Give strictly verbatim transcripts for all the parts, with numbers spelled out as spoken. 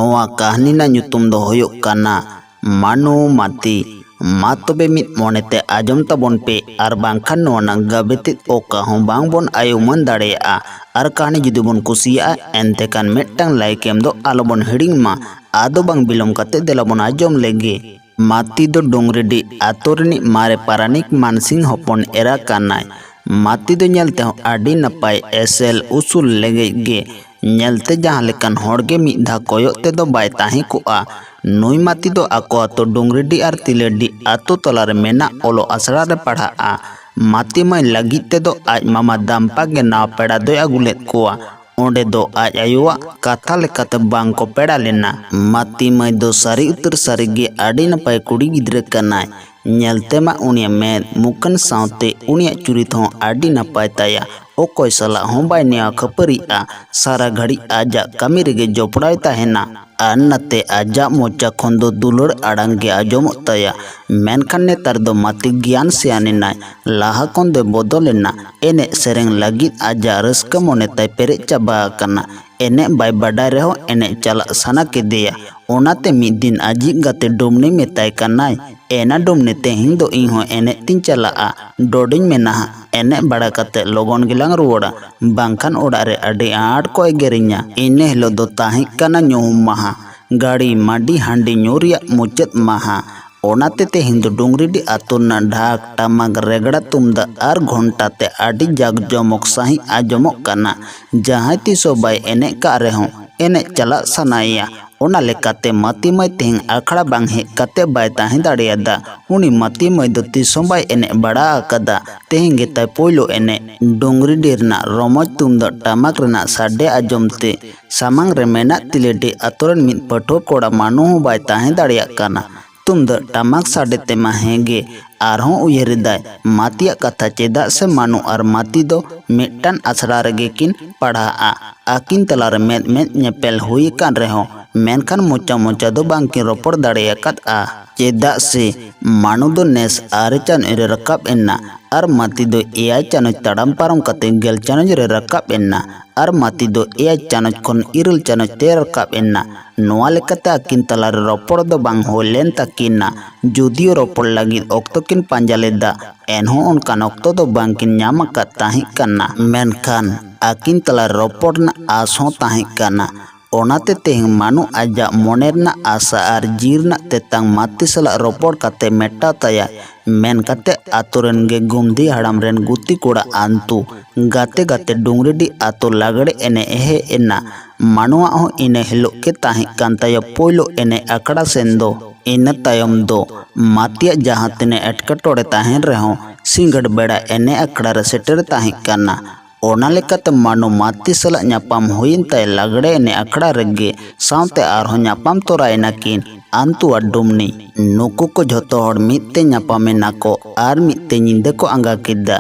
ᱱᱚᱣᱟ ᱠᱟᱹᱦᱱᱤ ᱨᱮᱱᱟᱜ ᱧᱩᱛᱩᱢ ᱫᱚ ᱦᱩᱭᱩᱜ ᱠᱟᱱᱟ ᱢᱟᱹᱱᱩ ᱢᱟᱹᱛᱤ᱾ ᱢᱟ ᱛᱚᱵᱮ ᱢᱤᱫ ᱢᱚᱱᱮᱛᱮ ᱟᱸᱡᱚᱢ ᱛᱟᱵᱚᱱ ᱯᱮ, ᱟᱨ ᱵᱟᱝᱠᱷᱟᱱ ᱱᱚᱣᱟ ᱨᱮᱱᱟᱜ ᱜᱟᱵᱮ ᱛᱮᱫ ᱚᱠᱟ ᱦᱚᱸ ᱵᱟᱝ ᱵᱚᱱ ᱟᱭ ᱩᱢᱟᱹᱱ ᱫᱟᱲᱮᱭᱟᱜᱼᱟ᱾ ᱟᱨ ᱠᱟᱹᱦᱱᱤ ᱡᱩᱫᱤ ᱵᱚᱱ ᱠᱩᱥᱤᱭᱟᱜᱼᱟ, ᱮᱱᱛᱮ ᱠᱷᱟᱱ ᱢᱤᱫᱴᱟᱝ ᱞᱟᱭᱤᱠ ᱮᱢ ᱫᱚ ᱟᱞᱚ ᱵᱚᱱ ᱦᱤᱲᱤᱧ ᱢᱟ᱾ ᱟᱫᱚ ᱵᱟᱝ ᱵᱤᱞᱚᱢ ᱠᱟᱛᱮ ᱫᱮᱞᱟ ᱵᱚᱱ ᱟᱸᱡᱚᱢ ᱞᱮᱜᱮ᱾ ᱢᱟᱹᱛᱤ ᱫᱚ ᱰᱩᱝᱨᱤᱰᱤ ᱟᱛᱳ ᱨᱤᱱᱤᱡ ᱢᱟᱨᱮ ᱯᱟᱨᱟᱱᱤᱠ ᱢᱟᱱᱥᱤᱝ ᱦᱚᱯᱚᱱ ᱮᱨᱟ ᱠᱟᱱᱟᱭ᱾ ᱢᱟᱹᱛᱤ ᱫᱚ ᱧᱮᱞ ᱛᱮᱦᱚᱸ ᱟᱹᱰᱤ ᱱᱟᱯᱟᱭ, ᱮᱥᱮᱞ, ᱩᱥᱩᱞ, ᱞᱮᱸᱜᱮᱡ ᱜᱮ᱾ ᱧᱮᱞᱛᱮ ᱡᱟᱦᱟᱸ ᱞᱮᱠᱟᱱ ᱦᱚᱲ ᱜᱮ ᱢᱤᱫ ᱫᱷᱟᱣ ᱠᱚᱭᱚᱜ ᱛᱮᱫᱚ ᱵᱟᱭ ᱛᱟᱦᱮᱸ ᱠᱚᱜᱼᱟ᱾ ᱱᱩᱭ ᱢᱟᱹᱛᱤ ᱫᱚ ᱟᱠᱚ ᱟᱛᱳ ᱰᱩᱝᱨᱤᱰᱤ ᱟᱨ ᱛᱤᱞᱟᱹᱰᱤ ᱟᱛᱳ ᱛᱟᱞᱟᱨᱮ ᱢᱮᱱᱟᱜ ᱚᱞᱚᱜ ᱟᱥᱲᱟ ᱨᱮ ᱯᱟᱲᱦᱟᱜᱼᱟ᱾ ᱢᱟᱹᱛᱤ ᱢᱟᱹᱭ ᱞᱟᱹᱜᱤᱫ ᱛᱮᱫᱚ ᱟᱡ ᱢᱟᱢᱟ ᱫᱟᱢᱯᱟ ᱜᱮ ᱱᱟᱣᱟ ᱯᱮᱲᱟ ᱫᱚᱭ ᱟᱹᱜᱩ ᱞᱮᱫ ᱠᱚᱣᱟ᱾ ᱚᱸᱰᱮ ᱫᱚ ᱟᱡ ᱟᱭᱳᱣᱟᱜ ᱠᱟᱛᱷᱟ ᱞᱮᱠᱟᱛᱮ ᱵᱟᱝ ᱠᱚ ᱯᱮᱲᱟ ᱞᱮᱱᱟ᱾ ᱢᱟᱹᱛᱤ ᱢᱟᱹᱭ ᱫᱚ ᱥᱟᱹᱨᱤ ᱩᱛᱟᱹᱨ ᱥᱟᱹᱨᱤ ᱜᱮ ᱟᱹᱰᱤ ᱱᱟᱯᱟᱭ ᱠᱩᱲᱤ ᱜᱤᱫᱽᱨᱟᱹ ᱠᱟᱱᱟᱭ᱾ ᱧᱮᱞ ᱛᱮᱢᱟ ᱩᱱᱤᱭᱟᱜ ᱢᱮᱫ ᱢᱩᱠᱷᱟᱹᱱ ᱥᱟᱶᱛᱮ ᱩᱱᱤᱭᱟᱜ ᱪᱩᱨᱤᱛ ᱦᱚᱸ ᱟᱹᱰᱤ ᱱᱟᱯᱟᱭ ᱛᱟᱭᱟ᱾ ᱚᱠᱚᱭ ᱥᱟᱞᱟᱜ ᱦᱚᱸ ᱵᱟᱭ ᱱᱮᱭᱟᱣ ᱠᱷᱟᱹᱯᱟᱹᱨᱤᱜᱼᱟ᱾ ᱥᱟᱨᱟ ᱜᱷᱟᱹᱲᱤᱡ ᱟᱡᱟᱜ ᱠᱟᱹᱢᱤ ᱨᱮᱜᱮ ᱡᱚᱯᱲᱟᱣ ᱛᱟᱦᱮᱱᱟ᱾ ᱟᱨ ᱱᱟᱛᱮ ᱟᱡᱟᱜ ᱢᱚᱪᱟ ᱠᱷᱚᱱ ᱫᱚ ᱫᱩᱞᱟᱹᱲ ᱟᱲᱟᱝ ᱜᱮ ᱟᱸᱡᱚᱢᱚᱜ ᱛᱟᱭᱟ᱾ ᱢᱮᱱᱠᱷᱟᱱ ᱱᱮᱛᱟᱨ ᱫᱚ ᱢᱟᱹᱛᱤ ᱜᱮᱭᱟᱱ ᱥᱮᱭᱟᱱ ᱮᱱᱟᱭ᱾ ᱞᱟᱦᱟ ᱠᱷᱚᱱ ᱫᱚᱭ ᱵᱚᱫᱚᱞ ᱮᱱᱟ᱾ ᱮᱱᱮᱡ ᱥᱮᱨᱮᱧ ᱞᱟᱹᱜᱤᱫ ᱟᱡᱟᱜ ᱨᱟᱹᱥᱠᱟᱹ ᱢᱚᱱᱮ ᱛᱟᱭ ᱯᱮᱨᱮᱡ ᱪᱟᱵᱟ ᱟᱠᱟᱱᱟ᱾ ᱮᱱᱮᱡ ᱵᱟᱭ ᱵᱟᱰᱟᱭ ᱨᱮᱦᱚᱸ ᱮᱱᱮᱡ ᱪᱟᱞᱟᱜ ᱥᱟᱱᱟ ᱠᱮᱫᱮᱭᱟ᱾ ᱚᱱᱟᱛᱮ ᱢᱤᱫ ᱫᱤᱱ ᱟᱡᱤᱡ ᱜᱟᱛᱮ ᱰᱩᱢᱱᱤ ᱢᱮᱛᱟᱭ ᱠᱟᱱᱟᱭ, "ᱮᱱᱟ ᱰᱩᱢᱱᱤ, ᱛᱮᱦᱮᱧ ᱫᱚ ᱤᱧ ᱦᱚᱸ ᱮᱱᱮᱡ ᱛᱤᱧ ᱪᱟᱞᱟᱜᱼᱟ᱾ ᱰᱚᱰᱤᱧ ᱢᱮᱱᱟ ᱦᱟᱸᱜ, ᱮᱱᱮᱡ ᱵᱟᱲᱟ ᱠᱟᱛᱮ ᱞᱚᱜᱚᱱ ᱜᱮᱞᱟᱝ ᱨᱩᱣᱟᱹᱲᱟ, ᱵᱟᱝᱠᱷᱟᱱ ᱚᱲᱟᱜ ᱨᱮ ᱟᱹᱰᱤ ᱟᱸᱴ ᱠᱚ ᱮᱜᱮᱨᱤᱧᱟ᱾" ᱤᱱᱟᱹ ᱦᱤᱞᱳᱜ ᱫᱚ ᱛᱟᱦᱮᱸ ᱠᱟᱱᱟ ᱧᱩᱦᱩᱢ ᱢᱟᱦᱟ, ᱜᱟᱹᱲᱤ ᱢᱟᱹᱰᱤ ᱦᱟᱺᱰᱤ ᱧᱩ ᱨᱮᱭᱟᱜ ᱢᱩᱪᱟᱹᱫ ᱢᱟᱦᱟ᱾ ᱚᱱᱟᱛᱮ ᱛᱮᱦᱮᱧ ᱫᱚ ᱰᱩᱝᱨᱤᱰᱤ ᱟᱛᱳ ᱨᱮᱱᱟᱜ ᱰᱷᱟᱠ, ᱴᱟᱢᱟᱠ, ᱨᱮᱜᱽᱲᱟ, ᱛᱩᱢᱫᱟᱜ ᱟᱨ ᱜᱷᱚᱱᱴᱟ ᱛᱮ ᱟᱹᱰᱤ ᱡᱟᱠ ᱡᱚᱢᱚᱠ ᱥᱟᱺᱦᱤᱡ ᱟᱸᱡᱚᱢᱚᱜ ᱠᱟᱱᱟ᱾ ᱡᱟᱦᱟᱸᱭ ᱛᱤᱥ ᱦᱚᱸ ᱵᱟᱭ ᱮᱱᱮᱡ ᱠᱟᱜ ᱨᱮᱦᱚᱸ ᱮᱱᱮᱡ ᱪᱟᱞᱟᱜ ᱥᱟᱱᱟᱭᱮᱭᱟ᱾ ᱚᱱᱟ ᱞᱮᱠᱟᱛᱮ ᱢᱟᱹᱛᱤ ᱢᱟᱹᱭ ᱛᱮᱦᱮᱧ ᱟᱠᱷᱲᱟ ᱵᱟᱝ ᱦᱮᱡ ᱠᱟᱛᱮ ᱵᱟᱭ ᱛᱟᱦᱮᱸ ᱫᱟᱲᱮᱭᱟᱫᱟ᱾ ᱩᱱᱤ ᱢᱟᱹᱛᱤ ᱢᱟᱹᱭ ᱫᱚ ᱛᱤᱥ ᱦᱚᱸ ᱵᱟᱭ ᱮᱱᱮᱡ ᱵᱟᱲᱟ ᱟᱠᱟᱫᱟ᱾ ᱛᱮᱦᱮᱧ ᱜᱮ ᱛᱟᱭ ᱯᱳᱭᱞᱳ ᱮᱱᱮᱡ᱾ ᱰᱩᱝᱨᱤᱰᱤ ᱨᱮᱱᱟᱜ ᱨᱚᱢᱚᱡᱽ ᱛᱩᱢᱫᱟᱜ ᱴᱟᱢᱟᱠ ᱨᱮᱱᱟᱜ ᱥᱟᱰᱮ ᱟᱸᱡᱚᱢ ᱛᱮ ᱥᱟᱢᱟᱝ ᱨᱮ ᱢᱮᱱᱟᱜ ᱛᱤᱞᱟᱹᱰᱤ ᱟᱛᱳ ᱨᱮᱱ ᱢᱤᱫ ᱯᱟᱹᱴᱷᱩᱣᱟᱹ ᱠᱚᱲᱟ ᱢᱟᱹᱱᱩ ᱦᱚᱸ ᱵᱟᱭ ᱛᱟᱦᱮᱸ ᱫᱟᱲᱮᱭᱟᱜ ᱠᱟᱱᱟ᱾ ᱛᱩᱢᱫᱟᱜ ᱴᱟᱢᱟᱠ ᱥᱟᱰᱮ ᱛᱮᱢᱟ ᱦᱮᱸ ᱜᱮ, ᱟᱨᱦᱚᱸ ᱩᱭᱦᱟᱹᱨ ᱮᱫᱟᱭ ᱢᱟᱹᱛᱤᱭᱟᱜ ᱠᱟᱛᱷᱟ, ᱪᱮᱫᱟᱜ ᱥᱮ ᱢᱟᱹᱱᱩ ᱟᱨ ᱢᱟᱹᱛᱤ ᱫᱚ ᱢᱤᱫᱴᱟᱝ ᱟᱥᱲᱟ ᱨᱮᱜᱮ ᱠᱤᱱ ᱯᱟᱲᱦᱟᱜᱼᱟ᱾ ᱟᱹᱠᱤᱱ ᱛᱟᱞᱟᱨᱮ ᱢᱮᱫ ᱢᱮᱫ ᱧᱮᱯᱮᱞ ᱦᱩᱭ ᱟᱠᱟᱱ ᱨᱮᱦᱚᱸ ᱢᱮᱱᱠᱷᱟᱱ ᱢᱚᱪᱟ ᱢᱚᱪᱟ ᱫᱚ ᱵᱟᱝᱠᱤᱱ ᱨᱚᱯᱚᱲ ᱫᱟᱲᱮ ᱟᱠᱟᱫᱼᱟ᱾ ᱪᱮᱫᱟᱜ ᱥᱮ ᱢᱟᱱᱩ ᱫᱚ ᱱᱮᱥ ᱟᱨᱮ ᱪᱟᱱᱚᱪ ᱨᱮ ᱨᱟᱠᱟᱵ ᱮᱱᱟ ᱟᱨ ᱢᱟᱹᱛᱤ ᱫᱚ ᱮᱭᱟᱭ ᱪᱟᱱᱚᱪ ᱛᱟᱲᱟᱢ ᱯᱟᱨᱚᱢ ᱠᱟᱛᱮ ᱜᱮᱞ ᱪᱟᱱᱚᱪ ᱨᱮ ᱨᱟᱠᱟᱵ ᱮᱱᱟ ᱟᱨ ᱢᱟᱹᱛᱤ ᱫᱚ ᱮᱭᱟᱭ ᱪᱟᱱᱚᱪ ᱠᱷᱚᱱ ᱤᱨᱟᱹᱞ ᱪᱟᱱᱚᱪ ᱛᱮ ᱨᱟᱠᱟᱵ ᱮᱱᱟ᱾ ᱱᱚᱣᱟ ᱞᱮᱠᱟᱛᱮ ᱟᱹᱠᱤᱱ ᱛᱟᱞᱟᱨᱮ ᱨᱚᱯᱚᱲ ᱫᱚ ᱵᱟᱝ ᱦᱩᱭ ᱞᱮᱱ ᱛᱟᱹᱠᱤᱱᱟ᱾ ᱡᱩᱫᱤᱭᱳ ᱨᱚᱯᱚᱲ ᱞᱟᱹᱜᱤᱫ ᱚᱠᱛᱚ ᱠᱤᱱ ᱯᱟᱸᱡᱟ ᱞᱮᱫᱟ, ᱮᱱᱦᱚᱸ ᱚᱱᱠᱟᱱ ᱚᱠᱛᱚ ᱫᱚ ᱵᱟᱝᱠᱤᱱ ᱧᱟᱢ ᱟᱠᱟᱫ ᱛᱟᱦᱮᱸ ᱠᱟᱱᱟ᱾ ᱢᱮᱱᱠᱷᱟᱱ ᱟᱹᱠᱤᱱ ᱛᱟᱞᱟ ᱨᱚᱯᱚᱲ ᱨᱮᱱᱟᱜ ᱟᱸᱥ ᱦᱚᱸ ᱛᱟᱦᱮᱸ ᱠᱟᱱᱟ᱾ ᱚᱱᱟᱛᱮ ᱛᱮᱦᱮᱧ ᱢᱟᱱᱩ ᱟᱡᱟᱜ ᱢᱚᱱᱮ ᱨᱮᱱᱟᱜ ᱟᱥᱟ ᱟᱨ ᱡᱤᱣᱤ ᱨᱮᱱᱟᱜ ᱛᱮᱛᱟᱝ ᱢᱟᱹᱛᱤ ᱥᱟᱞᱟᱜ ᱨᱚᱯᱚᱲ ᱠᱟᱛᱮ ᱢᱮᱴᱟᱣ ᱛᱟᱭᱟ ᱢᱮᱱ ᱠᱟᱛᱮ ᱟᱛᱳ ᱨᱮᱱ ᱜᱮ ᱜᱩᱢᱫᱤ ᱦᱟᱲᱟᱢ ᱨᱮᱱ ᱜᱩᱛᱤ ᱠᱚᱲᱟ ᱟᱱᱛᱩ ᱜᱟᱛᱮ ᱜᱟᱛᱮ ᱰᱩᱝᱨᱤᱰᱤ ᱟᱛᱳ ᱞᱟᱜᱽᱲᱮ ᱮᱱᱮᱡ ᱮ ᱦᱮᱡ ᱮᱱᱟ᱾ ᱢᱟᱱᱩᱣᱟᱜ ᱦᱚᱸ ᱤᱱᱟᱹ ᱦᱤᱞᱳᱜ ᱜᱮ ᱛᱟᱦᱮᱸ ᱠᱟᱱ ᱛᱟᱭᱟ ᱯᱳᱭᱞᱳ ᱮᱱᱮᱡ ᱟᱠᱷᱲᱟ ᱥᱮᱱ ᱫᱚ᱾ ᱤᱱᱟᱹ ᱛᱟᱭᱚᱢ ᱫᱚ ᱢᱟᱹᱛᱤᱭᱟᱜ ᱡᱟᱦᱟᱸ ᱛᱤᱱᱟᱹᱜ ᱮᱴᱠᱮᱴᱚᱬᱮ ᱛᱟᱦᱮᱱ ᱨᱮᱦᱚᱸ ᱥᱤᱸᱜᱟᱹᱲ ᱵᱮᱲᱟ ᱮᱱᱮᱡ ᱟᱠᱷᱲᱟ ᱨᱮ ᱥᱮᱴᱮᱨ ᱛᱟᱦᱮᱸ ᱠᱟᱱᱟ᱾ ᱚᱱᱟ ᱞᱮᱠᱟᱛᱮ ᱢᱟᱱᱩ ᱢᱟᱹᱛᱤ ᱥᱟᱞᱟᱜ ᱧᱟᱯᱟᱢ ᱦᱩᱭᱮᱱ ᱛᱟᱭ ᱞᱟᱜᱽᱲᱮ ᱮᱱᱮᱡ ᱟᱠᱷᱲᱟ ᱨᱮᱜᱮ, ᱥᱟᱶᱛᱮ ᱟᱨᱦᱚᱸ ᱧᱟᱯᱟᱢ ᱛᱚᱨᱟᱭᱮᱱᱟ ᱠᱤᱱ ᱟᱱᱛᱩ ᱟᱨ ᱰᱩᱢᱱᱤ᱾ ᱱᱩᱠᱩ ᱠᱚ ᱡᱷᱚᱛᱚ ᱦᱚᱲ ᱢᱤᱫ ᱛᱮ ᱧᱟᱯᱟᱢ ᱮᱱᱟ ᱠᱚ ᱟᱨ ᱢᱤᱫ ᱛᱮ ᱧᱤᱫᱟᱹ ᱠᱚ ᱟᱸᱜᱟ ᱠᱮᱫᱟ᱾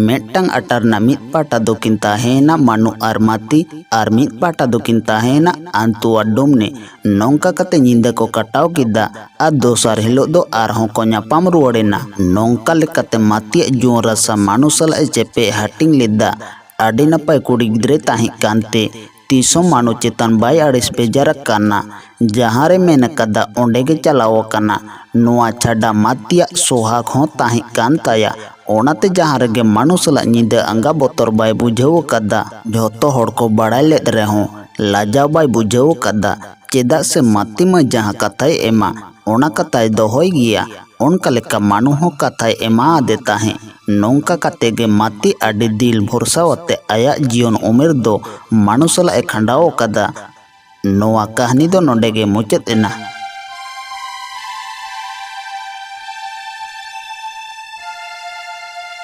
ᱢᱤᱫᱴᱟᱝ ᱟᱴᱟ ᱨᱮᱱᱟᱜ ᱢᱤᱫ ᱯᱟᱦᱴᱟ ᱫᱚᱠᱤᱱ ᱛᱟᱦᱮᱸᱭᱮᱱᱟ ᱢᱟᱱᱩ ᱟᱨ ᱢᱟᱹᱛᱤ ᱟᱨ ᱢᱤᱫ ᱯᱟᱦᱴᱟ ᱫᱚᱠᱤᱱ ᱛᱟᱦᱮᱸᱭᱮᱱᱟ ᱟᱱᱛᱩ ᱟᱨ ᱰᱩᱢᱱᱤ᱾ ᱱᱚᱝᱠᱟ ᱠᱟᱛᱮ ᱧᱤᱫᱟᱹ ᱠᱚ ᱠᱟᱴᱟᱣ ᱠᱮᱫᱟ ᱟᱨ ᱫᱚᱥᱟᱨ ᱦᱤᱞᱳᱜ ᱫᱚ ᱟᱨᱦᱚᱸ ᱠᱚ ᱧᱟᱯᱟᱢ ᱨᱩᱣᱟᱹᱲ ᱮᱱᱟ᱾ ᱱᱚᱝᱠᱟ ᱞᱮᱠᱟᱛᱮ ᱢᱟᱹᱛᱤᱭᱟᱜ ᱡᱩᱣᱟᱹᱱ ᱨᱟᱥᱟ ᱢᱟᱱᱩ ᱥᱟᱞᱟᱜ ᱮ ᱪᱮᱯᱮᱡ ᱦᱟᱹᱴᱤᱧ ᱞᱮᱫᱟ᱾ ᱟᱹᱰᱤ ᱱᱟᱯᱟᱭ ᱠᱩᱲᱤ ᱜᱤᱫᱽᱨᱟᱹᱭ ᱛᱟᱦᱮᱸ ᱠᱟᱱᱛᱮ ᱛᱤᱥᱦᱚᱸ ᱢᱟᱱᱩ ᱪᱮᱛᱟᱱ ᱵᱟᱭ ᱟᱹᱲᱤᱥ ᱵᱮᱡᱟᱨ ᱟᱠᱟᱱᱟ᱾ ᱡᱟᱦᱟᱸ ᱨᱮ ᱢᱮᱱ ᱟᱠᱟᱫᱟ ᱚᱸᱰᱮ ᱜᱮ ᱪᱟᱞᱟᱣ ᱟᱠᱟᱱᱟ᱾ ᱱᱚᱣᱟ ᱪᱷᱟᱰᱟ ᱢᱟᱹᱛᱤᱭᱟᱜ ᱥᱚᱦᱟᱜ ᱦᱚᱸ ᱛᱟᱦᱮᱸ ᱠᱟᱱ ᱛᱟᱭᱟ᱾ ᱚᱱᱟᱛᱮ ᱡᱟᱦᱟᱸ ᱨᱮᱜᱮ ᱢᱟᱱᱩ ᱥᱟᱞᱟᱜ ᱧᱤᱫᱟᱹ ᱟᱸᱜᱟ ᱵᱚᱛᱚᱨ ᱵᱟᱭ ᱵᱩᱡᱷᱟᱹᱣ ᱟᱠᱟᱫᱟ᱾ ᱡᱷᱚᱛᱚ ᱦᱚᱲ ᱠᱚ ᱵᱟᱲᱟᱭ ᱞᱮᱫ ᱨᱮᱦᱚᱸ ᱞᱟᱡᱟᱣ ᱵᱟᱭ ᱵᱩᱡᱷᱟᱹᱣ ᱟᱠᱟᱫᱟ᱾ ᱪᱮᱫᱟᱜ ᱥᱮ ᱢᱟᱹᱛᱤ ᱢᱟ ᱡᱟᱦᱟᱸ ᱠᱟᱛᱷᱟᱭ ᱮᱢᱟ ᱚᱱᱟ ᱠᱟᱛᱷᱟᱭ ᱫᱚᱦᱚᱭ ᱜᱮᱭᱟ᱾ ᱚᱱᱠᱟ ᱞᱮᱠᱟ ᱢᱟᱱᱩ ᱦᱚᱸ ᱠᱟᱛᱷᱟᱭ ᱮᱢᱟ ᱟᱫᱮ ᱛᱟᱦᱮᱸᱫ᱾ ᱱᱚᱝᱠᱟ ᱠᱟᱛᱮ ᱜᱮ ᱢᱟᱹᱛᱤ ᱟᱹᱰᱤ ᱫᱤᱞ ᱵᱷᱚᱨᱥᱟ ᱟᱛᱮ ᱟᱭᱟᱜ ᱡᱤᱭᱚᱱ ᱩᱢᱮᱨ ᱫᱚ ᱢᱟᱱᱩ ᱥᱟᱞᱟᱜ ᱮ ᱠᱷᱟᱸᱰᱟᱣ ᱟᱠᱟᱫᱟ᱾ ᱱᱚᱣᱟ ᱠᱟᱹᱦᱱᱤ ᱫᱚ ᱱᱚᱰᱮ ᱜᱮ ᱢᱩᱪᱟᱹᱫ ᱮᱱᱟ᱾